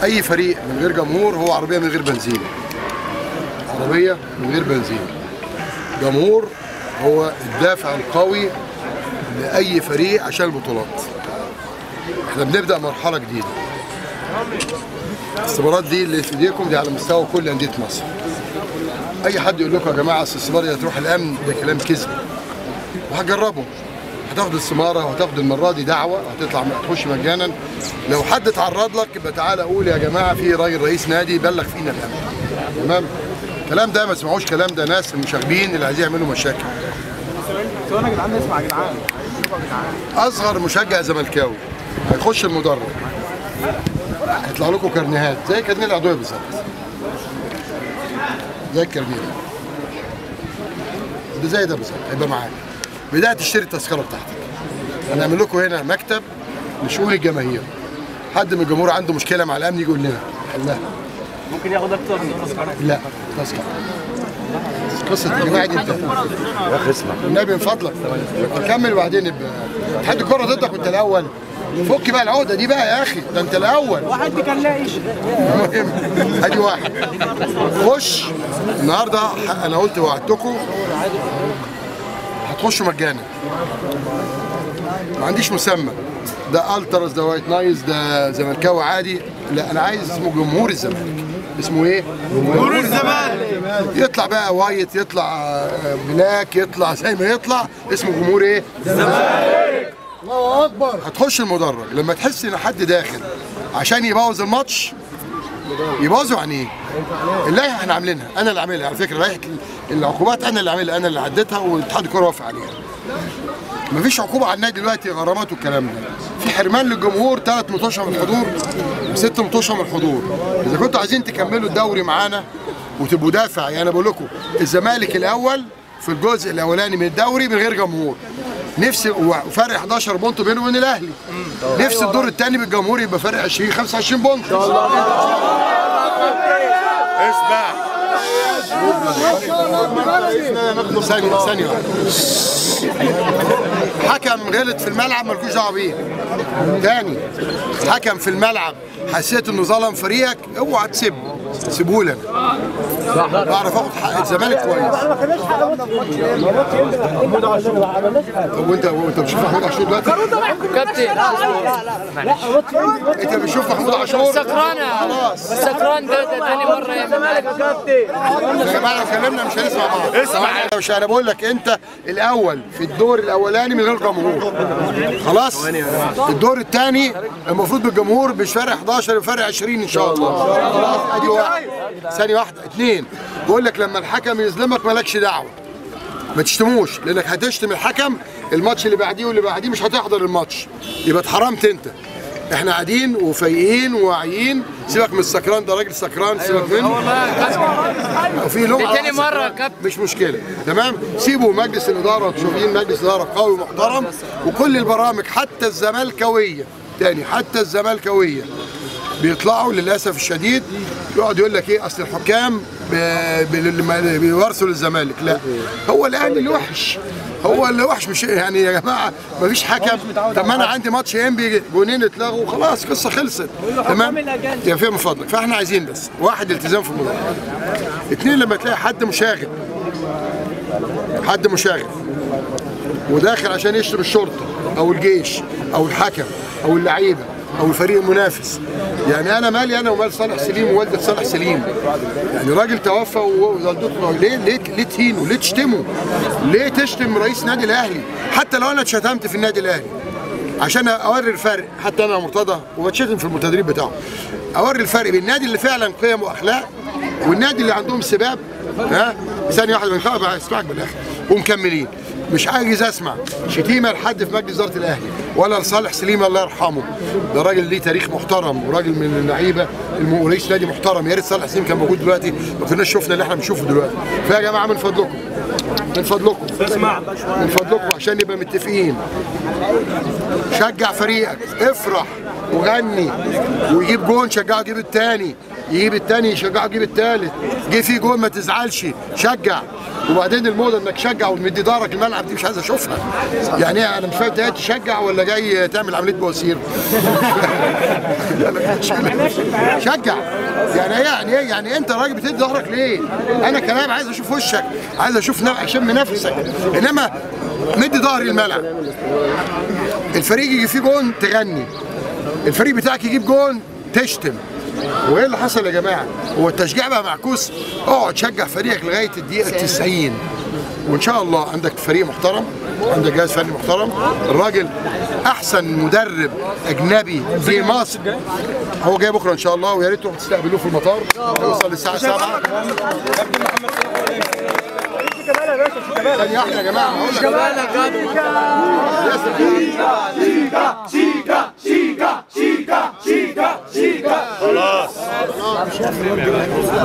اي فريق من غير جمهور هو عربية من غير بنزين. عربية من غير بنزين. جمهور هو الدافع القوي لاي فريق عشان البطولات. احنا بنبدا مرحلة جديدة. الاستثمارات دي اللي في ايديكم دي على مستوى كل اندية مصر. اي حد يقول لكم يا جماعة الاستثمار دي هتروح الامن، ده كلام كذب. وهتجربه، هتاخد استماره وهتاخد المرة دي دعوه، هتطلع هتخش مجانا. لو حد اتعرض لك يبقى تعالى قول يا جماعة في راجل رئيس نادي بلغ فينا الامن. تمام؟ الكلام ده ما تسمعوش، كلام ده ناس المشاغبين اللي عايزين يعملوا مشاكل. ثواني يا جدعان، نسمع يا جدعان. اصغر مشجع زملكاوي هيخش المدرج هيطلع لكم كارنيهات زي كارنيه العضوية بالظبط، زي الكارنيه ده زي ده بالظبط هيبقى معاك. بداية تشتري التذكرة بتاعتك. هنعمل لكم هنا مكتب لشؤون الجماهير. حد من الجمهور عنده مشكلة مع الامن يجي يقول لنا حلها. ممكن ياخد اكتر من تذكره؟ لا، تذكره. قصة الجماعة دي انتهت. يا اخي اسمع النبي من فضلك اكمل وبعدين يبقى اتحاد الكره ضدك وانت الاول. فك بقى العقدة دي بقى يا اخي، ده انت الاول. واحد كان لاقي. المهم ادي واحد. خش النهارده، انا قلت وعدتكم هتخشوا مجانا. ما عنديش مسمى، ده التراس، ده White Knights، ده زملكاوي عادي، لا انا عايز اسمه جمهور الزمالك. اسمه ايه؟ جمهور الزمالك. يطلع بقى white، يطلع black، يطلع زي ما يطلع، اسمه جمهور ايه؟ الزمالك. الله اكبر. هتخش المدرج لما تحس ان حد داخل عشان يبوظ الماتش، يبوظوا يعني ايه؟ اللائحة احنا عاملينها، انا اللي عاملها على فكرة، لائحة العقوبات انا اللي عاملها، انا اللي عديتها واتحاد الكورة وافق عليها. مفيش عقوبه على النادي دلوقتي، غرامات والكلام ده. في حرمان للجمهور 3 مطوشه من الحضور و6 مطوشه من الحضور. اذا كنتوا عايزين تكملوا الدوري معانا وتبقوا دافع، يعني انا بقول لكم الزمالك الاول في الجزء الاولاني من الدوري من غير جمهور. نفسي وفرق 11 point بينه وبين الاهلي. نفسي الدور الثاني بالجمهور يبقى فرق 20 25 point. اسمع ثانية ثانية واحدة. حكم غلط في الملعب مالكوش دعوة بيه. تاني، حكم في الملعب حسيت انه ظلم فريقك اوعى تسيبه، سيبوه لنا. بعرف اخد حق الزمالك كويس. وانت بتشوف محمود عاشور دلوقتي؟ كابتن لا انت بتشوف محمود عاشور سكران، خلاص سكران ده تاني مرة يا يا جماعة. لو كلمنا مش هنسمع بعض. اسمع، مش انا بقول لك انت الاول في الدور الاولاني من غير جمهور، خلاص. الدور الثاني المفروض بالجمهور مش فرق 11 فرق 20 ان شاء الله. خلاص ادي واحد. ثانية واحدة، اثنين، بقول لك لما الحكم يظلمك مالكش دعوه، ما تشتموش، لانك هتشتم الحكم الماتش اللي بعديه واللي بعديه مش هتحضر الماتش، يبقى اتحرمت انت. احنا قاعدين وفايقين وواعيين، سيبك من السكران ده، راجل سكران سيبك منه. وفي لغة تاني مرة يا كابتن مش مشكلة، تمام؟ سيبوا مجلس الادارة، تشوفين مجلس ادارة قوي ومحترم، وكل البرامج حتى الزملكاويه، تاني حتى الزملكاويه بيطلعوا للاسف الشديد يقعد يقول لك ايه اصل الحكام بيورثوا للزمالك. لا، هو الاهلي اللي وحش، هو اللي وحش. مش يعني يا جماعة مفيش حكم. طب ما انا عندي ماتش انبي جونين اتلغوا وخلاص قصة خلصت، تمام؟ يا فيه من فضلك. فاحنا عايزين بس واحد التزام في الموضوع، اثنين لما تلاقي حد مشاغب، حد مشاغب وداخل عشان يشتم الشرطة او الجيش او الحكم او اللعيبة او الفريق المنافس، يعني انا مالي انا ومال صالح سليم ووالده صالح سليم؟ يعني راجل توفى ووالدته، ليه ليه ليه تهينه؟ ليه تشتمه؟ ليه تشتم رئيس نادي الاهلي؟ حتى لو انا اتشتمت في النادي الاهلي عشان اوري الفرق، حتى انا مرتضى وبتشتم في التدريب بتاعه، اوري الفرق بين النادي اللي فعلا قيم واخلاق والنادي اللي عندهم سباب. ها ثانية واحدة اسمعك بالاخر ومكملين. مش عايز اسمع شتيمه لحد في مجلس ادارة الاهلي ولا لصالح سليم الله يرحمه، ده راجل ليه تاريخ محترم وراجل من اللعيبة ورئيس نادي محترم. يا ريت صالح سليم كان موجود دلوقتي ما كناش شفنا اللي احنا بنشوفه دلوقتي. فيا جماعة من فضلكم، من فضلكم، من فضلكم عشان نبقى متفقين، شجع فريقك، افرح وغني ويجيب جون شجعه يجيب الثاني، يجيب الثاني يشجعه يجيب الثالث، جه فيه جول ما تزعلش شجع. وبعدين الموضة انك تشجع وتمد ظهرك الملعب دي مش عايز اشوفها. يعني ايه؟ انا مش فاهم، جاي تشجع ولا جاي تعمل عملية بواسير؟ شجع يعني ايه؟ يعني ايه؟ يعني انت راجل بتدي ظهرك ليه؟ انا كلام عايز اشوف وشك، عايز اشوف اشم نفسك، انما مدي ظهري الملعب. الفريق يجي فيه جون تغني، الفريق بتاعك يجيب جون تشتم. وايه اللي حصل يا جماعة؟ هو التشجيع بقى معكوس. اقعد شجع فريقك لغاية الدقيقة 90، وان شاء الله عندك فريق محترم، عندك جهاز فني محترم. الراجل احسن مدرب اجنبي في مصر هو جاي بكره ان شاء الله، ويا ريت تروحوا تستقبلوه في المطار. هيوصل الساعة 7. ثانية واحدة يا جماعة، هقول لك. شيكا شيكا شيكا شيكا شيكا شيكا خلاص.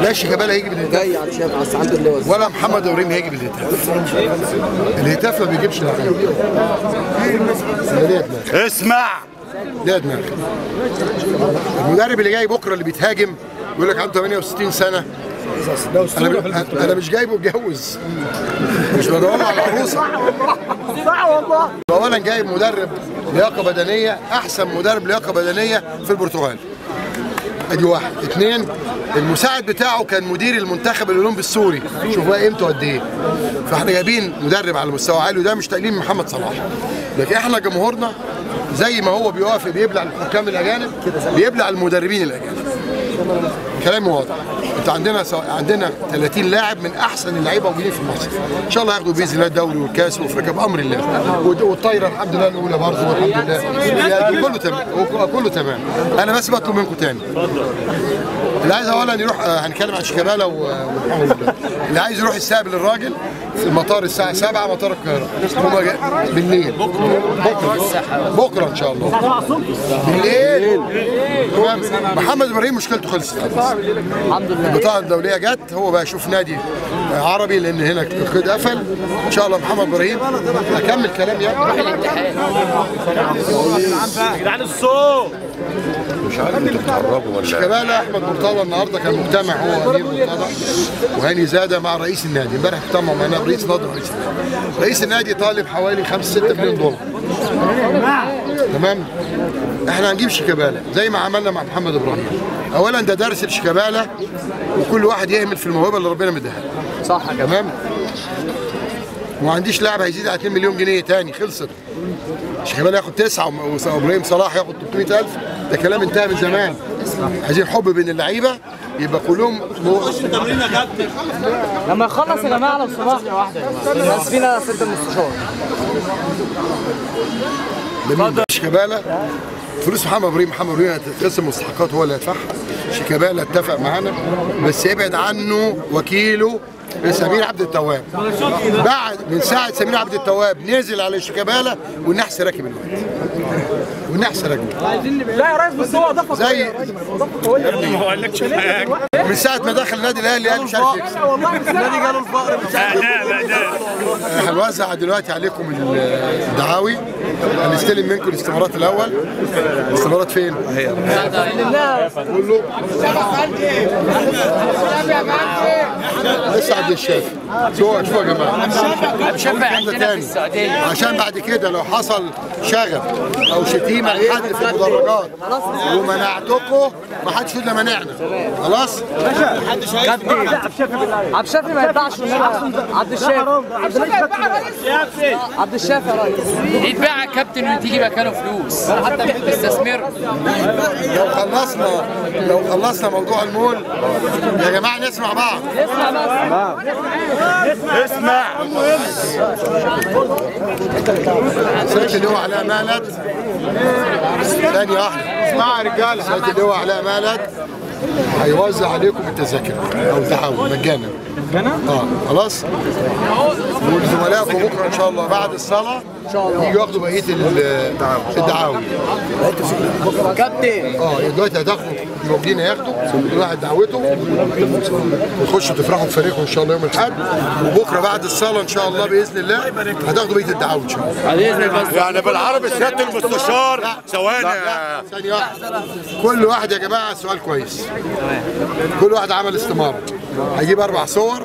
لا شيكابالا هيجي بالهتاف، ولا محمد ابراهيم هيجي بالهتاف. الهتاف ما بيجيبش لعيبة. اسمع ده دماغ. المدرب اللي جاي بكره اللي بيتهاجم يقول لك عنده 68 سنة. انا مش جايبه اتجوز، مش بدور على العروسة. صح والله. اولا جايب مدرب لياقه بدنية، احسن مدرب لياقه بدنية في البرتغال. ادي واحد. اثنين، المساعد بتاعه كان مدير المنتخب الاولمبي السوري، شوف بقى قيمته قد ايه. فاحنا جايبين مدرب على مستوى عالي، وده مش تقليل من محمد صلاح، لكن احنا جمهورنا زي ما هو بيوافق بيبلع الحكام الاجانب، بيبلع المدربين الاجانب. كلامي واضح. انت عندنا 30 لاعب من احسن اللعيبة موجودين في مصر، ان شاء الله ياخدوا باذن الله الدوري والكاس وافريقيا بامر الله، والطايره الحمد لله الاولى برضه والحمد لله، كله تمام كله تمام. انا بس بطلب منكم تاني، اللي عايز اولا يروح، هنتكلم عن شيكابالا ومحمد، اللي عايز يروح يستقبل الراجل في المطار الساعة 7 مطار القاهرة بالليل، بكره ان شاء الله بالليل. تمام. محمد ابراهيم مشكلته خلصت خلاص، الحمد لله. البطاقة الدولية جت، هو بقى يشوف نادي عربي لان هنا القيد قفل. ان شاء الله محمد ابراهيم. اكمل كلام يا روح الاتحاد يا جدعان. الصوت مش عارف انتوا بتهربوا ولا. شيكابالا احمد مرتضى النهارده كان مجتمع، هو امير مرتضى وهاني زاده مع رئيس النادي امبارح، اجتمعوا معانا رئيس نادي ورئيس النادي. رئيس النادي طالب حوالي 5 6 مليون دولار. تمام. احنا هنجيب شيكابالا زي ما عملنا مع محمد ابراهيم. اولا ده درس لشيكابالا، وكل واحد يهمل في الموهبة اللي ربنا مديها له. صح. تمام. وما عنديش لاعب هيزيد على 2 مليون جنيه تاني، خلصت. شيكابالا ياخد 9 وابراهيم صلاح ياخد 300,000، ده كلام انتهى من زمان. عايزين حب بين اللعيبة، يبقى كلهم لما يخلص يا جماعة لو سمحت واحدة الناس فينا 6 مستشار. شيكابالا فلوس محمد ابراهيم، محمد ابراهيم هتتقسم مستحقات هو اللي هيدفعها. شيكابالا اتفق معانا، بس يبعد عنه وكيله سمير عبد التواب. بعد من ساعة سمير عبد التواب نزل على شيكابالا والنحس راكب الواد، والنحس راكب. لا يا ريس بس هو اضافه زي ما قالكش حاجة من ساعة ما دخل النادي الاهلي قال مش عارف يكسب. النادي جاله الفقر. هنوزع دلوقتي عليكم الدعاوي، هنستلم منكم الاستمارات الاول. الاستمارات فين؟ كله لسه عبد الشافي. شوفوا يا جماعة، عبد عندنا في السعودية، عشان بعد كده لو حصل شغب او شتيمه لحد في المدرجات ومنعتكم ما حدش يقول منعنا. خلاص؟ عبد الشافي ما ينفعش. عبد الشافي، عبد الشافي يا ريس يتباع يا كابتن وتيجي مكانه فلوس استثمر. لو خلصنا موضوع المول يا جماعة نسمع بعض. نسمع بس اسمع. سيادة اللواء علاء مالد، ثانية واحدة اسمعوا يا رجالة. سيادة اللواء علاء مالد هيوزع عليكم التذاكر او التعاون مجانا. مجانا؟ اه خلاص. وزملائكم بكره ان شاء الله بعد الصلاة يجوا ياخدوا بقية الدعاوي. كابتن دلوقتي هتاخدوا الموجودين، هياخدوا كل واحد دعوته، وتخشوا تفرحوا بفريقكم ان شاء الله يوم الاحد، وبكره بعد الصلاة ان شاء الله باذن الله هتاخدوا بقية الدعاوي ان شاء الله. باذن الله. يعني بالعربي سيادة المستشار، ثواني ثانية واحدة. كل واحد يا جماعة سؤال كويس. كل واحد عمل استماره هيجيب 4 صور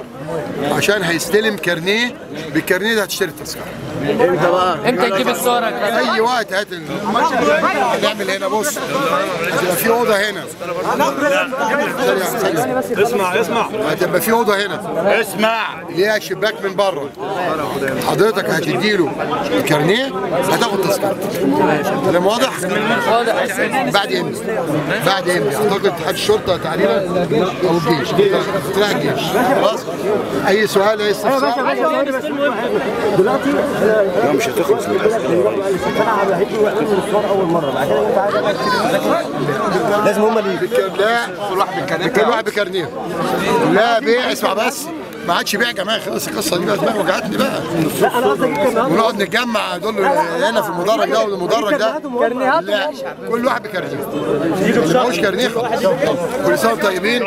عشان هيستلم كارنيه، بالكارنيه ده هتشتري التذكرة. امتى بقى؟ امتى تجيب الصورة؟ اي وقت. هات هنعمل هنا، بص هتبقى في اوضة هنا. اسمع اسمع، هتبقى في اوضة هنا، اسمع، ليها شباك من بره. حضرتك هتديله الكارنيه هتاخد تذكره. كلام واضح؟ واضح. بعد امتى؟ بعد امتى؟ اعتقد اتحاد الشرطة تقريبا او الجيش، طلع الجيش. خلاص؟ اي سؤال، اي استفسار؟ دلوقتي لا مش هتخلص من الاسئلة. اول مرة بعد كده انت عايز لازم هم اللي لا، كل واحد بكارنيه. لا بيع، اسمع بس، ما عادش بيع يا جماعة، خلاص القصة دي بقى وجعتني بقى. لا انا قصدي ونقعد نتجمع دول هنا في المدرج ده والمدرج ده. لا، كل واحد بكارنيه، اللي معهوش كارنيه خلاص. كل سنة وانتم طيبين.